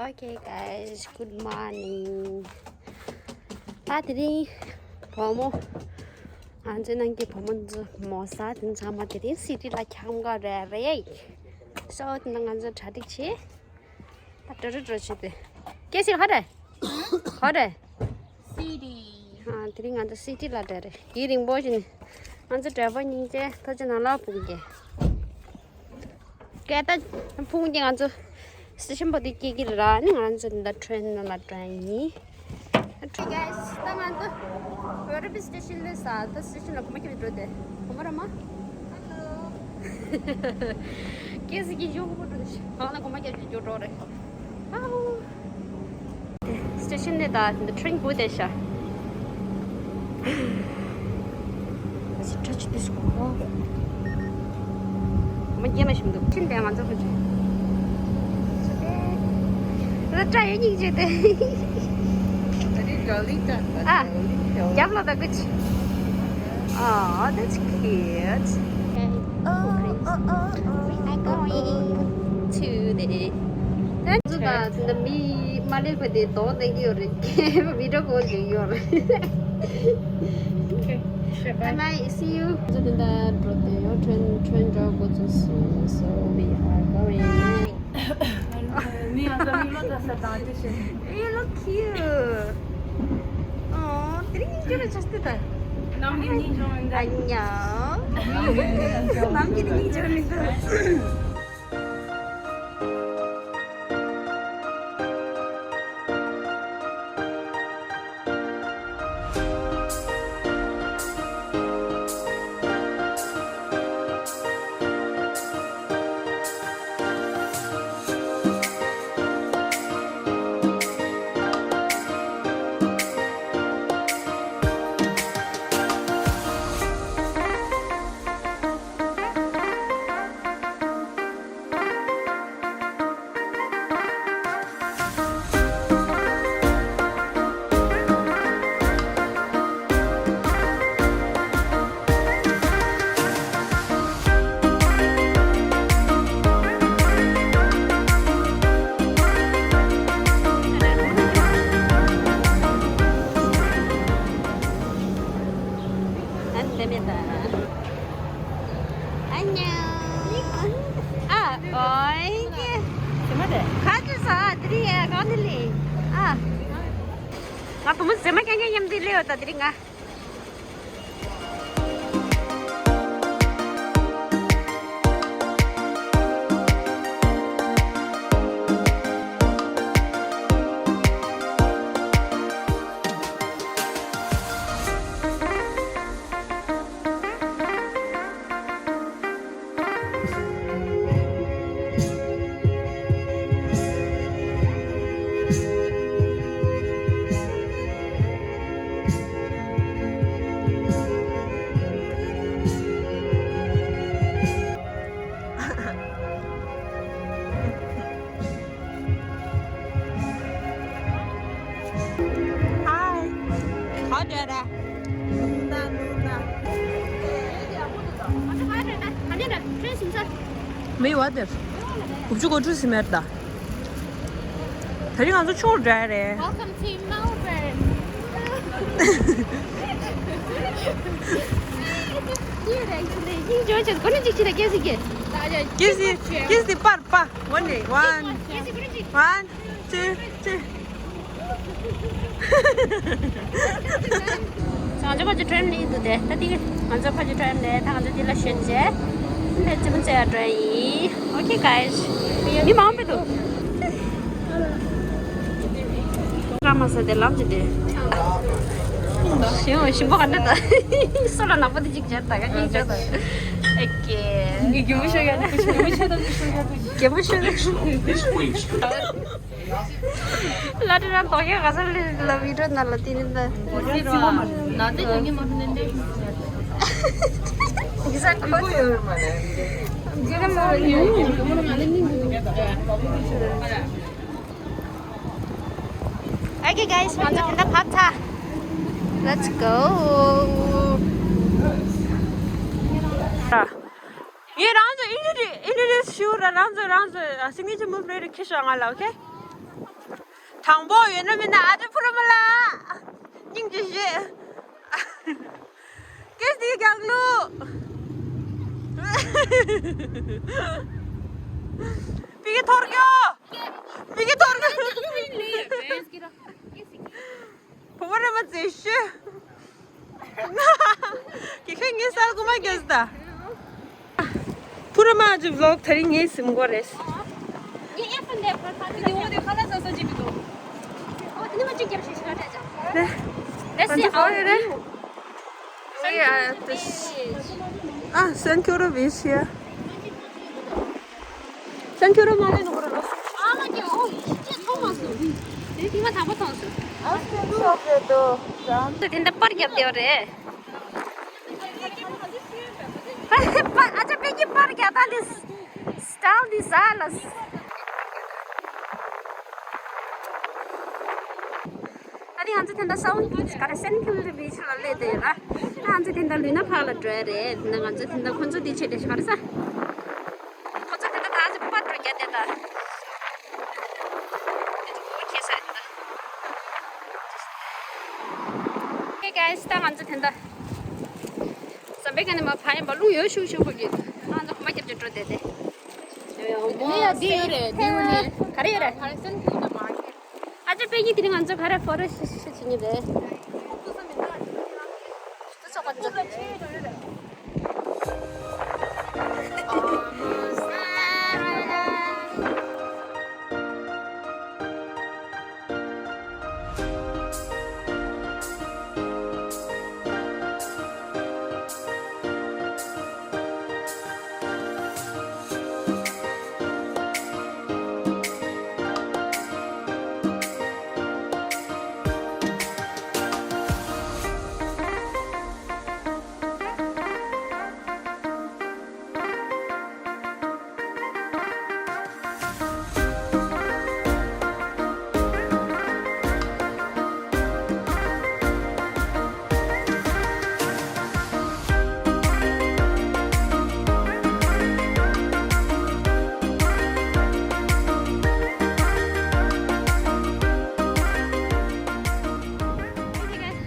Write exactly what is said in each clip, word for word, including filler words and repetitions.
Okay, guys, good morning. ད་དེ་རིང་བུ་མོ། ང་ཚོའི་ནང་གི་བུ་མོ་ཚོ་མོ་ས་དེ་ཚང་མ་དེ་རིང་སི་ཊི་ལ་འཁྱམ་ག་རེད་རེད། སོ་དེ་ནང་ང་ཚོ་གྲ་སྒྲིག་བྱེད། ད་འགྲོ་འགྲོ་འགྲོ་བྱེད་དེ། སྐད་ཆ་ག་རེ། ག་རེ། སི་ཊི། ཨ། དེ་རིང་ང་ཚོ་སི་ཊི་ལ་འགྲོ་རེད། ཡུན་རིང་པོ་ཞིག་ནས་ང་ཚོ་འགྲོ་བ་སྙིང་རྗེ། ཐོག་ཅིག་ནང་ལ་ཕུག་གི། སྐད་ད་ཕུང་གི་ང་ཚོ་སི་ཊེ་ཤན་པོ་དེ་སྐྱེལ་གྱི་ར་ནི་ང་ཚོ་འདི་ཊེ་རེན་ནང་ལ་འགྲོ་ཡིན། Hey guys, ད་ང་ཚོ་བེ་རི་བི་སི་ཊེ་ཤན་སླེབས་ས། ད་སི་ཊེ་ཤན་ལ་གོམ་པ་རྒྱབ་འགྲོ་དེ། གོམ་པ་ར་མ། སྐད་ཟིག་གི་ཡོང་གི་འགྲོ་དེ། གང་ལ་གོམ་པ་རྒྱབ་ཀྱི་འགྲོ་རེད། ཨའོ། སི་ཊེ་ཤན་ནས་ད་འདི་ཊེ་རེན་སྒུག་བསྡད་ཤག་ཨ་ཙི་ཁྲ་ཆུ་དུས་སུ་གོ། མ་སྐྱེས་མ་ཞིམ་འདུག་ཕྱིན་དེ་ང་ཚོ་ཁོ་ཚོ། ད་སྐྲ་ཡོད་སྙིང་རྗེ་དེ། ཨ། རྒྱབ་ལ་ད་ཀུ་ཆི། Oh, that's cute. Oh, oh, oh, oh. We are going to the. ད་ཚོ་ད་ད་མི་མ་ལེགས་པ་དེ་གདོང་བསྟན་གྱི་ཡོད་རེད། མི་འདྲ་པོ་ཞིག་ཡོད་རེད། Okay. Bye bye. See you. ཚོ་དེ་འདྲ་འགྲོ་དེ་ཡོད། ཊེ་རེན་ཊེ་རེན་འགྲོ་དགོས་ཚོད་སོང་། So we are going. མི་ང་ཚོ་མི་ལོ་ད་ས་དང་དེ་བྱེད། You look cute. Oh, དེ་རིང་སྙིང་རྗེ་རུ་ཆགས་ཏེ་ད། ནམ་གྱི་སྙིང་རྗེ་མི་འདུག་ཨ་ཉ། ནམ་གྱི་སྙིང་རྗེ་རུ་མི་འདུག 안녕. ཨ། ཨོའི། ག་ཚོད་ཟ། དེ་རིང་ཡ་ག་ནས་སླེབས། ཨ། ང་བུ་མོ་ཟེ་མ་རྐྱང་རྐྱང་མཉམ་དུ་སླེབས་ཡོད་ད། དེ་རིང་ང་། Hi. How do I? Wait, what if? ཁུ་བྱུག་གོ་ཁྲུ་སི་མེར་ད། ད་རིང་ང་ཚོ་ཕྱོགས་འདྲ་རེད། Welcome to Melbourne. Cute, actually. ཡིན་ཅོ་ཅོ་ཁོ་ནི་ཅིག་ཅིག་ད་སྐད་ཟིག་གི། སྐད་ཟིག་སྐད་ཟིག་པར་པ། One day, one, one, two, three. ང་ཚོ་ཕ་ཆུ་ཊེ་རེན་ནས་འདུག་སྟེ། ད་དེ་ང་ཚོ་ཕ་ཆུ་ཊེ་རེན་ནས་ད་ང་ཚོ་འདི་ལ་ཞོན་རྗེས། འདི་རྩེད་མོ་རྩེ་ཡ་འགྲོ་ཡིན། Okay, guys. མི་མང་པོ་འདུག་བཀྲ་མ་ཟ་དེ་ལམ་གྱི་དེ། ཞིམ་ཞིམ་པོ་ག་འདྲ་ད། སོ་ལ་ནག་པོ་དེ་གཅིག་སྦྱར་ད་ག་གཅིག་སྦྱར་ད། ཨེ་ཀེ། ངས་གད་མོ་ཤོར་ཡ་དེ་གད་མོ་ཤོར་ད་གད་མོ་ཤོར་ད། ལ་དྲི་རང་དོགས་ཡག་ག་ས་ལ་བི་ཌི་ཡོ་ནང་ལ་དེ་ནི་ད། ན་ཚ་ཡོད་ངེས་མ་རུ་ནན་ཏན། ཡིག་ཚགས་ཁོ་ཚོ། རྒྱུ་ར་མ་རུ་ཡོང་། Okay, guys, ང་ཚོ་དེ་འདྲ་བབས་ཚར། Let's go. ཡེ་རང་ཚོ་ཨིན་ཊྲོ་ཌིའུ་སི་ཞུ་ར། རང་ཚོ་རང་ཚོ་སིག་ནེ་ཅར་མུབ་རེ་རེ་ཁྱེར་ཤོག་ང་ལ། Okay? དང་པོ་ཡོད་ན་མིན་ན་ཨ་ཅེ་ཕུ་ར་མ་ལ་སྙིང་རྗེ་ཞེས། ཀེས་དེའི་རྒྱག་ལུགས། པི་ཀི་ཐོར་གྱོ། པི་ཀི་ཐོར་གྱོ། བུ་མོ་རེ་མ་ཙེ་ཤི། ཁྱེད་ཁྱེད་ངའི་སར་ཀུ་མ་རྒྱལ་ད། ཕུ་ར་མ་ཅི་བློག་ཐ་རིང་ངའི་སིམ་གོ་རེད། ཨ་སན་ཁྱོ་ར་བི་ཤི་ཡ། སན་ཁྱོ་ར་མ་ལེ་ནོ་གོ་ར་ལོ། ཨ་མ་ཀྱི་ཨོ་ཅི་ཐོང་མ་སོ། དེ་དེ་མ་དང་པོ་ཐོང་སོ། ཨ་སན་ཁྱོ་ར་དོ། དེ་འདྲ་པར་རྒྱབ་དེ་རེད། པ་ཨ་ཅག་པེ་ཀི་པར་རྒྱག་ད་འདི་སི་ཊལ་འདི་ཟ་ལ། ཨ་ནི་ང་ཚོ་དེ་འདྲ་སའུ་ག་རེ་སན་ཁུལ་རི་བི་ཆི་ལ་སླེབས་བསྡད་ཡོད་ར། ང་ཚོ་དེ་འདྲ་ལུས་ན་ཕག་ལ་འགྲོ་ཡ་རེད། དེ་ནས་ང་ཚོ་དེ་འདྲ་ཁོ་ཚོ་དེ་ཆེད་དུ་ཤར་ས། ཁོ་ཚོ་དེ་འདྲ་ད་ཚོ་པར་འགྲོ་རྒྱ་དེ་ད། དེ་ཚོ་གོ་ཁེ་ས་རེད་ད། Hey guys, ད་ང་ཚོ་དེ་འདྲ། ཟམ་པའི་ཁ་ནས་མར་ཕར་ཡིན་པ་རླུང་ཡོད་ཤུགས་ཤུགས་ཤུགས་ཀྱིས། ང་ཚོ་གོམ་པ་རྒྱབ་ཀྱི་འགྲོ་བསྡད་དེ། འདི་ཡ་འདི་ཡོད་རེད། འདི་ཡོད་ནི་ག་རེ་ཡོད་རེད། ཨ་ཅག་པེ་ཀི་དེ་རིང་ང་ཚོ་ག་རེ་ཕོ་ཊོ་ཤུ་ཤུ་བྱེད་ཀྱི་རེད། དུ་ཚོགས་པ་འདི་ཚོ།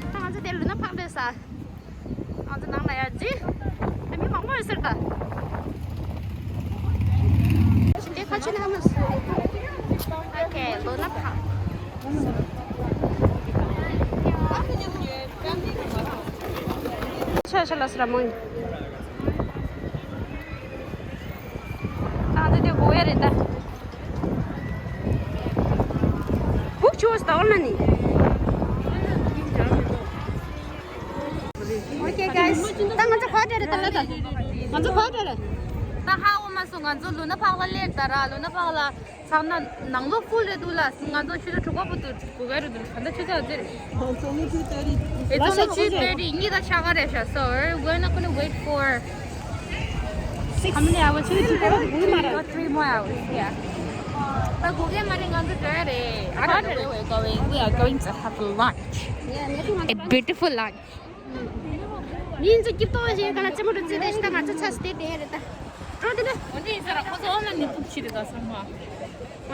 ད་ང་ཚོ་དེ་ལུ་ན་ཕག་ལས་ས། ང་ཚོ་ནང་ལ་ཡར་འཛུལ། ད་མི་མང་པོ་ཡོད་ཟེར་ད། དེ་ཁ་ཆེ་ན་ཧ་མ་སོང་། ཨོ་ཁེ། ལོ་ན་ཕག་ཆ་ཆ་ལ་སི་ར་མོ་ཡིན། ད་ང་ཚོ་དེ་གོ་ཡ་རེད་ད། ཧུག་ཆུ་བ་སྟ་བ་ལ་ནི། Okay guys, ད་ང་ཚོ་ག་བ་འགྲོ་རེད། ད་ལ་ད་ང་ཚོ་ག་བ་འགྲོ་རེད། ད་ཧ་འོ་མ་སོང་། ང་ཚོ་ལུ་ན་ཕག་ལ་སླེབས་ད་ར། ལུ་ན་ཕག་ལ་ཚང་ན་ནང་ལོ་ཧྥུལ་རེད་འདུག་ལ། ང་ཚོ་ཆུ་ཚོད་དྲུག་པ་བར་དུ་སྒུག་ག་རེད་འདུག་ད་ལྟ་ཆུ་ཚོད་ག་ཚོད་རེད། It's only two thirty. གཉིས་དང་ཕྱེད་ཀ་རེད་ཤག So we're not gonna wait for six. How many hours? Three, three more hours. Yeah. ད་སྒུག་གི་མ་རེད། ང་ཚོ་འགྲོ་ཡ་རེད། We're going, we are going to have lunch. A beautiful lunch. མིན་ཚོ་སྐྱིད་ཏོག་ཞིག་ག་ལ་རྩེད་མོ་འགྲོ་རྩེད་དེ་ཤི་ད་ང་ཚོ་ཚ་སྟེ་དེ་རེད་ད། འགྲོ་དེ་ན། འོ་དེ་ཡིན་ཟེར་ན་ཁོ་ཚོ་ཨོ་ལ་ནི་ཕུག་ཕྱི་རེད་ད་སོང་མ།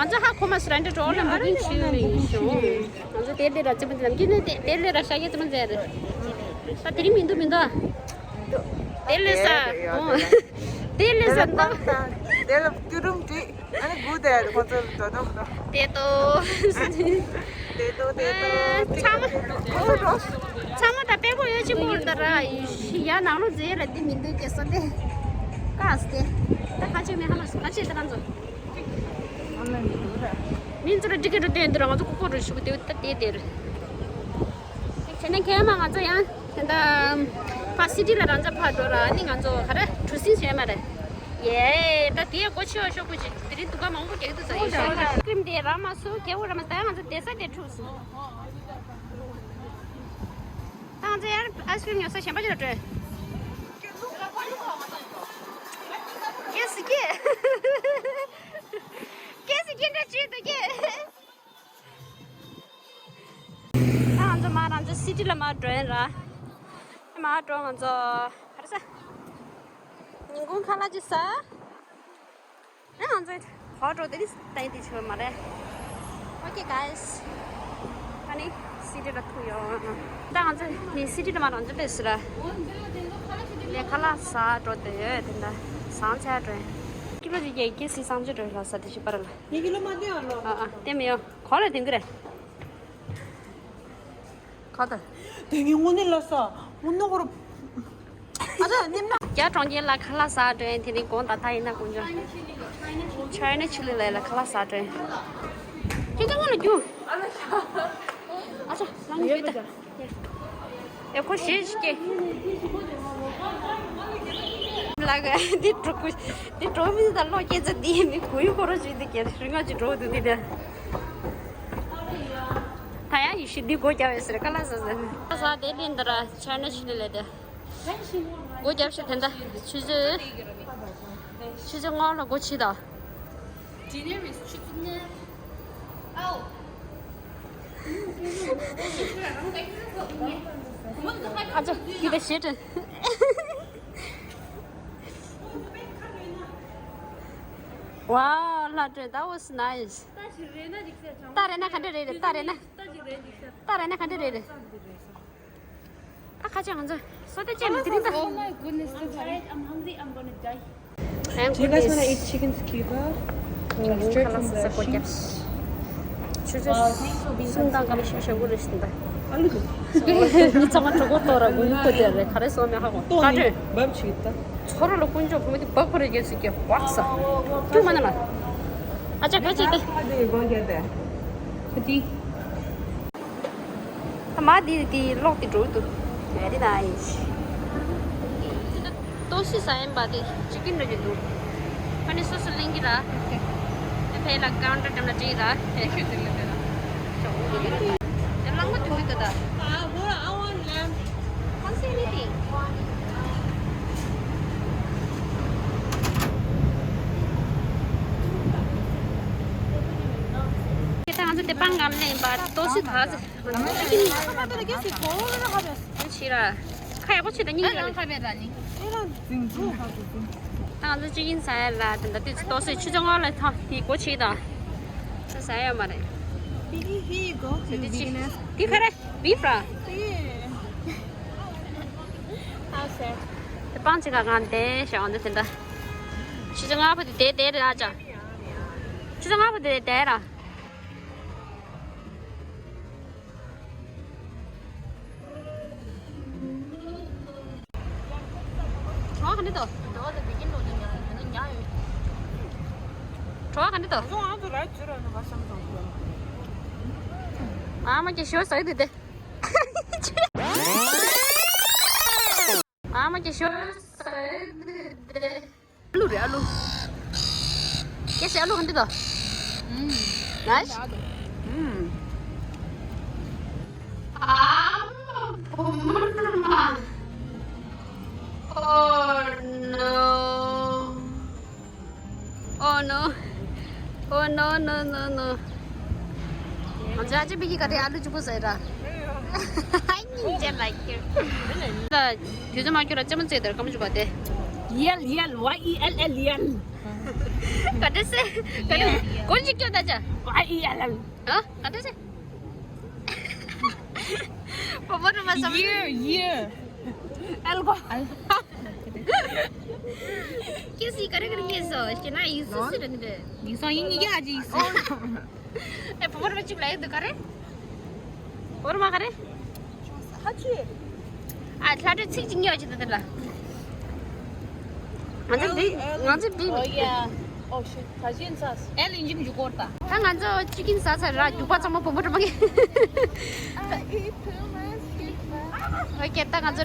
ང་ཚོ་ཧ་གོ་མ་སུ་ར་འདྲ་འགྲོ་ལ་མ་རིན་ཆེ་ལ་ཡིན་ཤོང་། ང་ཚོ་དེ་ལས་ར་རྩེད་མོ་དེ་ལ་ཀི་ནི་དེ་དེ་ལས་ར་ཤ་ཡེ་རྩེད་མོ་མཛད་རེད། ད་དེ་རིང་མི་འདུག་མི་འདུག་དེ་ལས་ས། དེ་ལས་ས་ད། དེ་ལ་སྐྱུ་རུམ་བྲིས། ཨ་ནི་སྒུག་བསྡད་ཡ་རེད། ཁོང་ཚོ་འགྲོ་འགྲོ་འགྲོ། དེ་ཏོ། དེ་ཏོ་དེ་ཏོ། ཚང་མ། འགྲོ་འགྲོ། ཚང་མ་ད་དཔེ་པོ་ཡོད་ཅི་མོར་ད་ར། ཡ་ནང་ལོ་རྫས་ར་འདི་མི་འདུག་གེ་སོ་དེ། ཀ་སྟེ། ད་ཁ་ཆེ་མེ་ཧ་མ་སོ་ཁ་ཆེ་ད་རང་ཚོ། མིན་ཚོ་ར་འགྲིག་གི་འགྲོ་དེ་འདི་ར་ང་ཚོ་ཀོ་ཀོ་རུ་ཤུགས་དེ་ད་དེ་དེ་རེད། བྱས་ན་ཁྱེད་མ་ང་ཚོ་ཡང་དེ་འདྲ་ཕ་སི་ཊི་ལ་རང་ཚ་ཕ་འགྲོ་ར་ནི་ང་ཚོ་ག་རེ་གྲུ་གཟིངས་བྱས་མ་རེད། ཡེ་ད་དེ་གོ་ཆེ་བ་ཤོག་གུ་ཅིག་དེ་རིང་དུ་ག་མང་པོ་རྒྱག་ཏུ་ཚ་ཡོད་ཤོག་ཀྲིམ་དེ་ར་མ་སུ་གེ་བོ་ར་མ་ད་ང་ཚོ་དེ་ས་དེ་འཁྲུགས་སོང་། ད་ང་ཚོ་ཡར་ཨའི་སི་ཀྲིམ་ཉོ་ས་གཞན་པ་ཅིག་ལ་འགྲོ། ཀེ་སི་ཀེ་ཀེ་སི་ཀེ་འདྲ་ཅིག་ཏུ་ཀེ། ད་ང་ཚོ་མར་རང་ཚོ་སི་ཊི་ལ་མར་འགྲོ་ཡིན་ར། མར་འགྲོ་ང་ཚོ་ག་རེ་ཟ། ཉིན་གུང་ཁ་ལག་ཅིག་ཟ། ཨ་ང་ཚོ་ག་འགྲོ་དེ་ནི་ད་ཡིན་དེ་ཆོད་མ་རེད། Okay, guys. ཨ་ནི་སི་ཊི་ལ་ཐུག་ཡོང་། ད་ང་ཚོ་ནི་སི་ཊི་ལ་མ་རང་ཚོ་ལས་སུ་ར། ལས་ཁ་ལག་ཟ་འགྲོ་དེ་ཡོད་དེ་འདྲ། ཟང་ཆ་འགྲོ། ཀི་ལོ་ཅིག་རྒྱལ་སྐྱེ་སི་སང་ཆ་འགྲོ་ལ་ཟ་དེ་ཞིག་པར་ལ། ཡི་གི་ལོ་མ་དེ་ཨ་ལོ། ཨ་ཨ་དེ་མི་ཡོང་གོ་ལ་དེང་གི་རེད། ག་ད། དེ་ངས་དངོས་གནས་ལ་ས་དངོས་གནས་ཁོ་ར། ཨ་ཅག་ནེམ་ན། རྒྱ་གྲོང་ཁྱེར་ལ་ཁ་ལག་ཟ་འགྲོ་ཡིན། དེ་རིང་དགོང་དག་ད་ཡིན་ན་དཀོན་མཆོག China Chilli ལ་ལ་ཁ་ལག་ཟ་འགྲོ་ཡིན། ཁྱེད་ཚོ་ངོ་ལ་རྒྱུ། ཨ་ཅག་ལང་གི་ད། ཨེ་ཁོ་ཞེས་ཀྱེ། ལག་འདི་འགྲོ་ཁུ། འདི་འགྲོ་མི་ད་ལོ་སྐྱེ་ཚ་འདི་མི་གུ་ཡུ་ཁོ་ར་ཅུ་འདི་ཀྱེ་རི་ང་ཅི་འགྲོ་འདུག་འདི་ད། ད་ཡང་ཡི་ཤི་འདི་སྒོ་རྒྱབ་ཡོད་ཟེར་ཀ་ལ་ཟ་ཟ། ཟ་དེ་འདི་འདི་ར་China Chilli ལས་དེ། སྒོ་རྒྱབ་ཤིག་དེ་འདྲ་ཆུ་ཚོད། ཆུ་ཚོད་ལྔ་ལ་སྒོ་ཕྱེ་དང་། Dinner is ཆུ་ཚོད་ལྔ། ཨ་ཅག་འདི་ད་ཞེ་དྲན། Wow, ལྷ་སྒྲོན། That was nice. ད་རེ་ན་ག་འདྲ་རེད། ད་རེ་ན། ད་རེ་ན་ག་འདྲ་རེད། ད་ཁ་ཆེ་ང་ཚོ་སོ་ཏེ་ཅན་དེ་རིང་ད། Oh my goodness, I'm tired. I'm hungry. I'm gonna die. Thank you guys wanna eat chicken skewer? Extract from the sheep. ཆུ་ཚོད་གསུམ་དང་སྐར་མ་བཞི་བཅུ་ཞེ་དགུ་རེད་ཟིན་ད། ཨ་ལུ་དེ། ངི་ཚང་མ་གྲོད་ཁོག་ལྟོགས་ར་དགུ་ཡུག་པོ་དེ་རེད། ག་རེ་སོང་མེད་ཧ་གོ། ལྟོགས་ནི་བབ་ཆིག་ད། ཚོ་རོ་ལ་དཀོན་མཆོག་བུ་མོ་དེ་བག་པ་རེ་རྒྱལ་སུ་སྐྱེ་བག་ས། ཀྱུ་མ་ན་ན། ཨ་ཅག་ག་ཅིག་ད། ཁ་ཅིག་ད། ཁ་ཅིག་ད་མ་དེ་དེ་ལོག་དེ་འགྲོ་འདུག Very nice. ཏོག་ཙམ་ཟ་ཡིན་པ་དེ་ཅི་ཀིན་འདྲ་གི་འདུག་ཨ་ནི་སོ་སོ་ལེན་གི་ར། ཨ་ཕའི་ལ་ཀའུན་ཊར་དེ་ལ་བྲིས་ར། དེ་ལ་ཅི་ཡོད་དེ་ལ་ད། དེ་ལ་ལང་མ་དུ་གི་ད་ད། Can't say anything. ཁྱེད་ད་ང་ཚོ་དེ་པང་གང་ལེན་པ་ཏོག་ཙམ་ད་ཟེར། ཕྱི་ར། ཁ་ཡག་པོ་བྱེད་ད་སྙིང་རྗེ་ལ། ད་ང་ཚོ་ཅི་ཡིན་ཟ་ཡ་ལ་དེ་འདྲ་དུས་ཏོག་ཙམ་ཆུ་ཚོད་ལྔ་ལ་ཐང་དེ་སྒོ་ཕྱེ་ད། ད་ཟ་ཡ་མ་རེད། Here you go. དེ་ག་རེ། Beef ར། དེ་པང་ཅི་ག་གང་དེ་ཤ་འོན་དེ་འདྲ། ཆུ་ཚོད་ལྔ་པོ་དེ་དེ་དེ་རེད་ཨ་ཅག་ཆུ་ཚོད་ལྔ་པོ་དེ་དེ་ར། གྲོགས་ག་འདྲ་འདུག་གྲོགས་ག་འདྲ་འདུག་ཨ་མ་ཀྱི་ཞོ་ཟ་གི་འདུག་སྟེ། ཨ་མ་ཀྱི་ཞོ་ཟ་གི་འདུག་སྟེ། ཨ་ལུ་རེད་ཨ་ལུ། ཁྱེད་ཚོས་ཨ་ལུ་ག་འདྲ་འདུག་ཨུམ། ནའིས། ཨུམ། ཨ་མ་བུ་མོ་ཁྲོ་མ། Oh no. Oh no. Oh no, no, no, no. ང་ཚོ་ཨ་ཅེ་པི་ཀི་ག་དེ་ཨ་ལུ་གཅིག་པོ་ཟེར་ར། I need them like you. ད་དུས་ཚོད་མ་འཁྱོལ་ལ་ཅེ་མོ་ཙེ་དར་ཀམ་ཞུ་བ་དེ། Yell, yell, Y E L L, yell. ག་འདྲ་ཟེར། ག་འདྲ། གོ་ཅིག་སྐྱོ་ད་ཅག Y E L L. ཨ། ག་འདྲ་ཟེར། བུ་མོ་ཁྲོ་མ་བསམ། Yeah, yeah. Alcohol. ཁྱེད་སི་ག་རེ་ག་རེ་སྐྱེས་སོ། སྐྱེས་ན་ཡིག་གཟུགས་སུ་རེད་འདི། ཡིག་ཚང་ཡིན་ཉིད་ཀྱི་ཨ་ཅེ་ཡིག་གཟུགས། ཨེ་བུ་མོ་ཁྲོ་མ་གཅིག་ལ་ཡོད་འདུག་ག་རེ། བུ་མོ་ཁྲོ་མ་ག་རེ། ཨ་ལྷ་སྒྲོལ་ཚིག་གཅིག་ཉོ་ཅི་ད་དེ་ལ། ང་ཚོ་འདི་ང་ཚོ་འདི། Oh yeah. Oh shit. ད་ཅི་ཡིན་ས། ཨེ་ལིན་ཇིམ་ཇུ་གོར་ད། ད་ང་ཚོ་ཅི་ཡིན་ས་ས་ར་རྒྱུག་པ་ཚང་མ་བུ་མོ་ཁྲོ་མ་གི། I eat too much. Okay, ད་ང་ཚོ།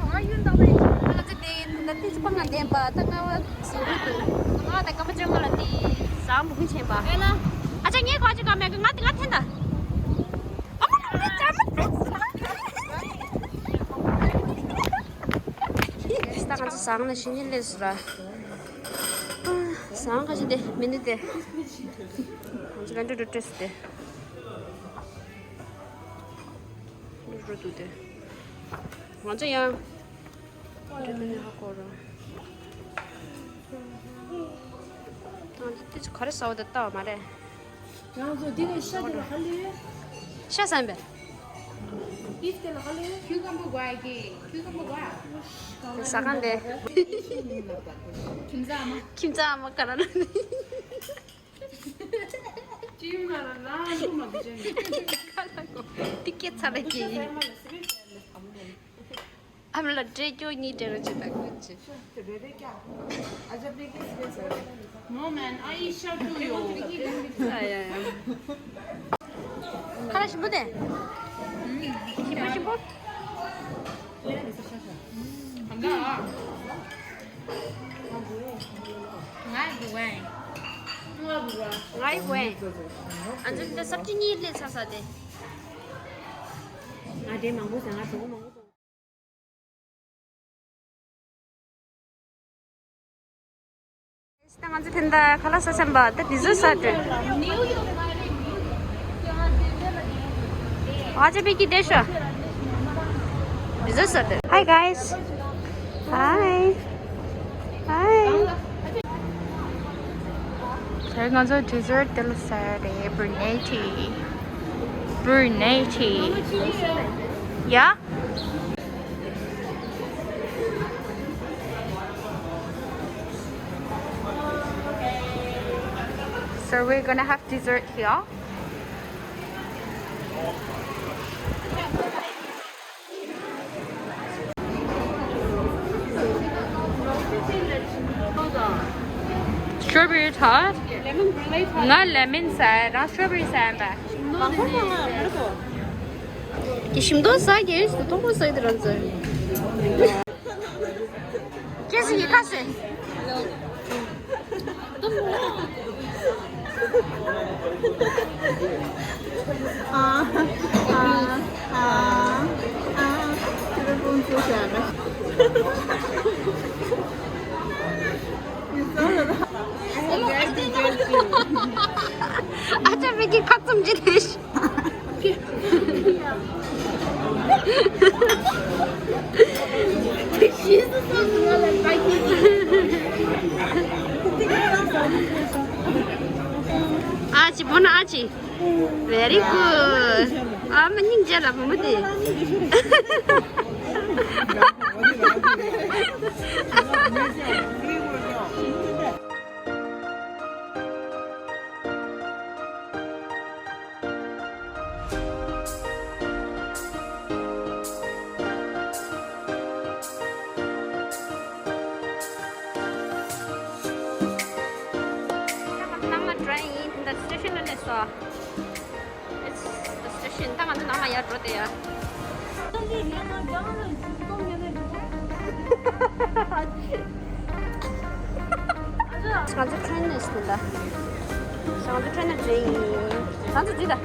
ང་ཡུན་དང་ལས། ང་ཚོ་དེ་ད་དེ་ཚོ་པང་ང་འདེམས་པ་ད་ང་བ་ཟིན་རུ་དུ། ང་ད་སྐར་མ་བཅོ་ལྔ་ལ་དེ་ཟམ་བུ་ཆེན་པ། ཨེ་ལ། ཨ་ཅག་ངས་ག་ཅི་ག་མེད་གི་ང་དེ་ང་འཐེན་ད། ཨ་མ་ལ་ཅག་མ་འཐེན། ད་ང་ཚོ་ཟམ་ལ་ཤི་ཉིན་ལས་སུ་ར། ཟམ་ག་ཅི་དེ་མི་ནི་དེ། ང་ཚོ་ལ་འགྲོ་འགྲོ་སྟེ། འགྲོ་འགྲོ་དུ་དེ། ང་ཚོ་ཡང་། འགྲོ་དུ་ནི་ཧ་གོ་རོ། ང་ཚོ་དེ་ཚོ་ག་རེ་ཟ་བ་དེ་ལྟ་བ་མ་རེད། ང་ཚོ་འདི་ནས་ཤ་དེ་ལ་ཧ་ལས། ཤ་ཟ་བས། པིབ་དེ་ལ་ཧ་ལས། ཁྱུ་ཀམ་པོ་དགོས་ཀྱི། ཁྱུ་ཀམ་པོ་དགོས། ཟ་གང་དེ། ཁྱིམ་ཚང་ཨ་མ། ཁྱིམ་ཚང་ཨ་མ་ག་ར་ལ་ནི། ཅིའུ་ང་ལ་ལ་ལུ་མ་གི་ཅན། ཁ་ལ་གོ། ཏི་ཀེ་ཚ་ལ་གི། ཨ་མ་ལ་འདྲེ་སྐྱོ་གཉིས་འདྲེ་རོ་ཅི་ད་ཀུན་ཅི། No, man, I eat shark too, yo. ཨ་ཡ་ཡ། ཁ་ལ་ཞིམ་པོ་དེ། ཞིམ་པོ་ཞིམ་པོ། ང་ཡི་བུ་ང་ཡི་བུ། ང་ཡི་བུ། ཨ་ཚོ་འདི་སབ་ཅི་གཉིས་ལས་ཚ་ས་དེ། ང་འདྲེ་མང་པོ་ཟ། ང་གྲོད་ཁོག་མང་པོ་ཚོར། ད་ང་ཚོ་ཕན་ད་ཁ་ལག་ཟ་ཚན་པ་ད་ཌི་ཟར་ཟ་འགྲོ། ཨ་ཅེ་པི་ཀི་དེ་ཤོ། ཌི་ཟར་ཟ་འགྲོ། Hi guys. Hi. Hi. ད་ང་ཚོ་ཌི་ཟར་དེ་ལ་ཟ་རེད། བུར་ནེ་ཊི། བུར་ནེ་ཊི། Yeah. So we're gonna have dessert here. Strawberry tart. ང་ལེ་མོན་ཟ་ཡ། རང་སི་ཊོ་བེ་རི་ཟ་ཡ་པ། གི་ཞིམ་མདོག་ཟ་གི་ཡོད་ཟེར། མཐོང་པོ་ཟ་གི་འདུག་རང་ཚོ། ཅེས་ཡི་ཁ་ཟེར། ཨ་ཨ་ཨ་ཨ། ཁྱེད་རང་ཀུན་ཚོ་བྱ་ན། ཨ་ཅག་མིག་གི་ཁ་བཙུམ་གྱི་རེད། ཨ་ཅི་བོ་ན་ཨ་ཅི། Very good. ཨ་མ་སྙིང་རྗེ་ལ་བུ་མོ་དེ། ནང་ལ་ཊེ་རེན་ཡིན། ད་སི་ཊེ་ཤན་ལ་སླེབས་སོང་། It's the station. ད་ང་ཚོ་ནང་ལ་ཡར་འགྲོ་དེ་ཡ། ང་ཚོ་ཊེ་རེན་ནས་སླེབས་ད། ང་ཚོ་ཊེ་རེན་ནས་འགྲོ་ཡིན། ང་ཚོ་འགྲོ་ད།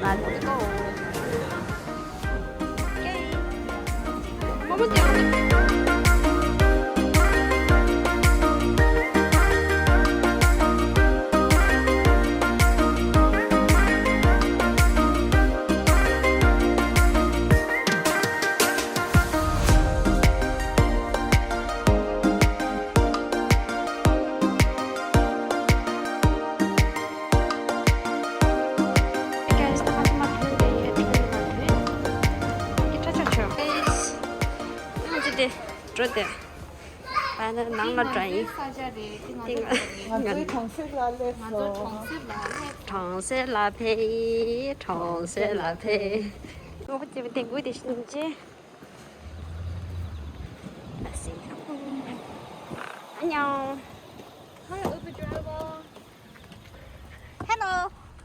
Let's go. Guys, ད་ང་ཚོ་མ་ཕེབས་དེ་ཡོད་དེ་ལ་ཡོད། ཡི་ཁྲ་ཆ་ཆོ། ང་ཚོ་དེ་འགྲོ་དེ། ཨ་ནི་ནང་ལ་འགྲོ་ཡིན། ས་ཆ་རེད། དེ་ང་ཚོ་ང་ཚོའི་གྲོང་གསེབ་ལ་སླེབས་སོང་། ང་ཚོ་གྲོང་གསེབ་ལ་སླེབས། གྲོང་གསེབ་ལ་ཕེབས། གྲོང་གསེབ་ལ་ཕེབས། ངོ་བོ་དེ་དེ་དགོས་དེ་བཞིན་ཅི། ཨ་ནྱང་། Hi, Uber driver. Hello.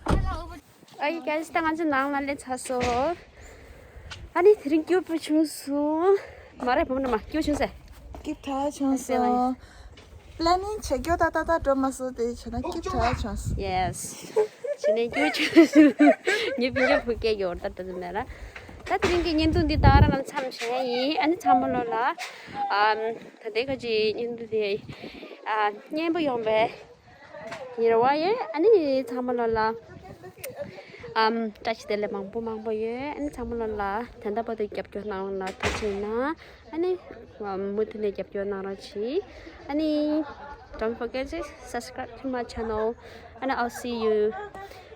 Hello, Uber. ཨ་ཡི་གལ་སྲིད་ད་ང་ཚོ་ནང་ལ་སླེབས་ཚར་སོང་། ཨ་ནི་དེ་རིང་སྐྱིད་པོ་བྱུང་སོང་། མ་རེད་བུ་མོ་ནི་མ་སྐྱིད་པོ་བྱུང་ཟེར། སྐྱིད་པོ་བྱུང་སོང་། པི་ལེ་ནིང་བྱེད་རྒྱུ་ད་ད་ད་འགྲོ་མ་སོང་། དེ་བྱས་ན་སྐྱིད་པོ་བྱུང་སོང་། Yes. བྱས་ནས་སྐྱིད་པོ་བྱུང་སོང་། ངའི་སྤུན་ཀྱག་བུ་སྐྱེས་ཡོད་ད་ད་དུ་ནས་ར། ད་དེ་རིང་གི་བརྙན་ཐུང་འདི་ད་རང་ལ་མཚམས་བཞག་ཡིན། ཨ་ནི་ཚང་མ་ལོ་ལ། ཨམ། ད་ལྟའི་ཁ་ཅིག་བརྙན་ཐུང་དེ། ཨ། སྙན་པོ་ཡོང་བའི་ཉེ་ར་བ་ཡོད། ཨ་ནི་ཚང་མ་ལོ་ལ། ཨམ། བཀྲ་ཤིས་བདེ་ལེགས་མང་པོ་མང་པོ་ཡོད། ཨ་ནི་ཚང་མ་ལོ་ལ་ད་ལྟ་བར་དུ་རྒྱབ་སྐྱོར་གནང་རོགས་གནང་། ཐུགས་རྗེ་གནང་། ཨ་ནི་མུ་མཐུད་ནས་རྒྱབ་སྐྱོར་གནང་རོགས་གྱིས། ཨ་ནི་ Don't forget to subscribe to my channel and I'll see you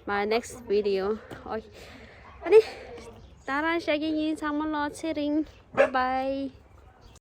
my next video. Okay. ཨ་ནི་ད་རང་ཞག་གི་ཡིན། ཚང་མ་ལོ་ཚེ་རིང་། Bye bye.